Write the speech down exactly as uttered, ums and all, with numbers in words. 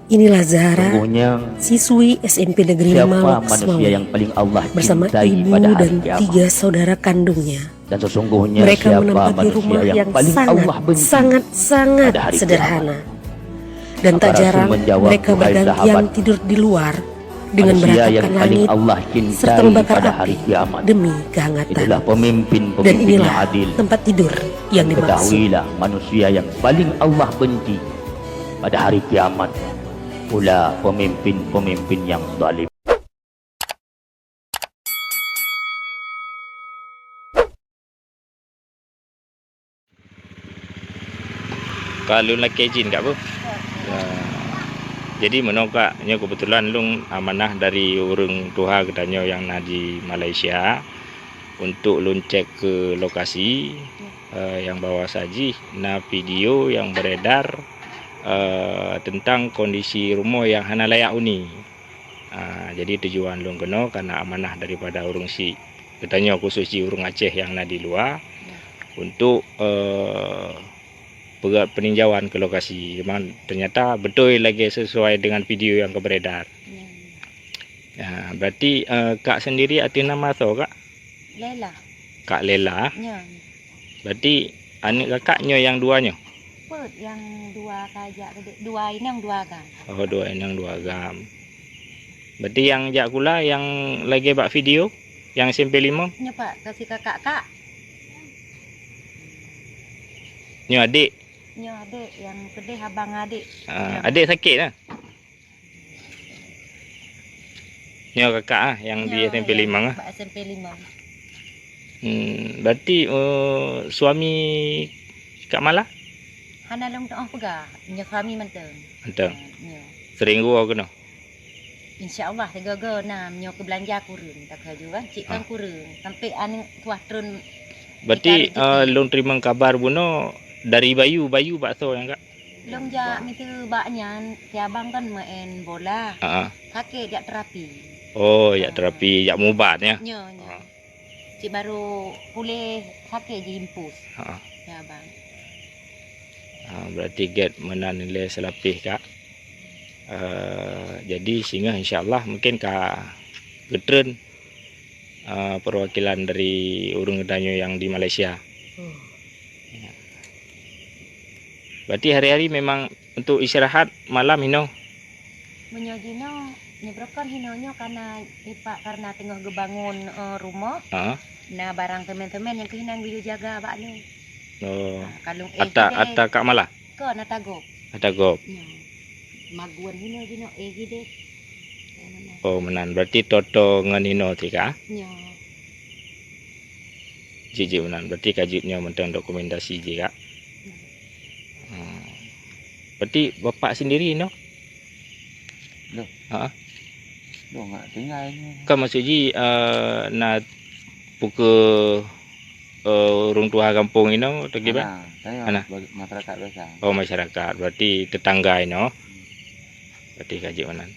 Inilah Zahra, siswi S M P Negeri lima Loksmawe, bersama ibu dan tiga saudara kandungnya. Dan sesungguhnya mereka menempati rumah yang sangat, sangat, sangat sederhana. Dan tak jarang mereka bergantian tidur di luar dengan beratapkan langit serta membakar api demi kehangatan. Dan inilah tempat tidur yang dimaksud. Ketahuilah, manusia yang paling Allah benci pada hari kiamat pula pemimpin-pemimpin yang zalim. Ka lôn lakée jin, Kak, beuh? Ya. Jadi, meunoe, Kak, nyoe keubeutulan lôn amanah dari ureuëng tuha geutanyoe nyang na di Malaysia, untuk lôn cek keu lokasi, eh, nyang bahwasa jih na video nyang beredar, eh, teuntang kondisi rumoh nyang hana layak huni. Ah, jadi tujuan lôn keunoe karena amanah daripada ureuëng syiek geutanyoe, khusos jih ureuëng Aceh nyang na di luwa, untuk, eh, peugah peninjauan ke lokasi. Memang ternyata beutôi lagée sesuai dengan video nyang ka beredar. Ya, berarti, eh, Kak sendiri ateueh nama soe, Kak? Lela. Kak Lela? Ya. Berarti aneuëk kakak nyoe nyang dua nyoe? Peuet nyang dua ka jak keudeh, dua inong dua agam. Oh, dua inong dua agam. Berarti nyang jak kula nyang lagée bak video, nyang S M P lima? Nyoe, Pak, kasih kakak, Kak. Nyoe adik? Nyoe adik, nyang keudeh abang adik. Ah, adik sakét lah? Nyoe kakak ah, nyang di S M P lima ah? Bak S M P lima. Hmm, berarti, eh, suami Kak Mala? Hana lôn tuoh peugah, nyoe suami mantong. Mantong. Nyoe. Sering geuwoe keunoe? Insya Allah, sigoe-goe na, nyoe keu beulanja kureueng, takheun ju kan, cit kan kureueng, sampai aneuëk tuah treun. Berarti, eh, lôn teurimong kabar bunoe dari bayu, bayu bak soe nyang, Kak? Lôn jak miseue bak nyan, si abang kan main bola. Heeh. Sakét jak terapi. Oh, jak terapi, jak mubat ya? Nyo, nyo. Cit baru puléh sakét jiimpus. Heeh. Si abang. Ah, berarti gét meunan ilée seulapéh, Kak. Eh, jadi singoh insya Allah mungkin ka geutreun, eh, perwakilan dari ureuëng geutanyoe nyang di Malaysia. Hmm. Ya. Berarti hari-hari memang untuk istirahat malam hinoe? Meunyoe jinoe, nyoe beureukan hinoe nyoe karena ipak karena teungoh geubangun, eh, rumoh. Ha? Na barang semen-semen nyang keuh hinoe beu jaga bak lôn. Oh. Ha, kalung eh ata, ata Kak Mala? Kon ata gob. Ata gob. Nyoe. Magun hinoe jinoe eh gideh. Oh, meunan. Berarti toto ngon hinoe ti ka? Nyoe. Jeuet, jeuet meunan. Berarti ka jeuet nyoe mantong dokumentasi jih, Kak. Hmm. Berarti bapak sendiri noh? Loh. Ha? Loh, ngak tinggai ni. Kan maksud jih, eh, na puke, eh, ureuëng tuha gampông inoe atau kiban? Hana, saya masyarakat biasa. Oh, masyarakat. Berarti tetangga inoe. Berarti ka jeuet meunan.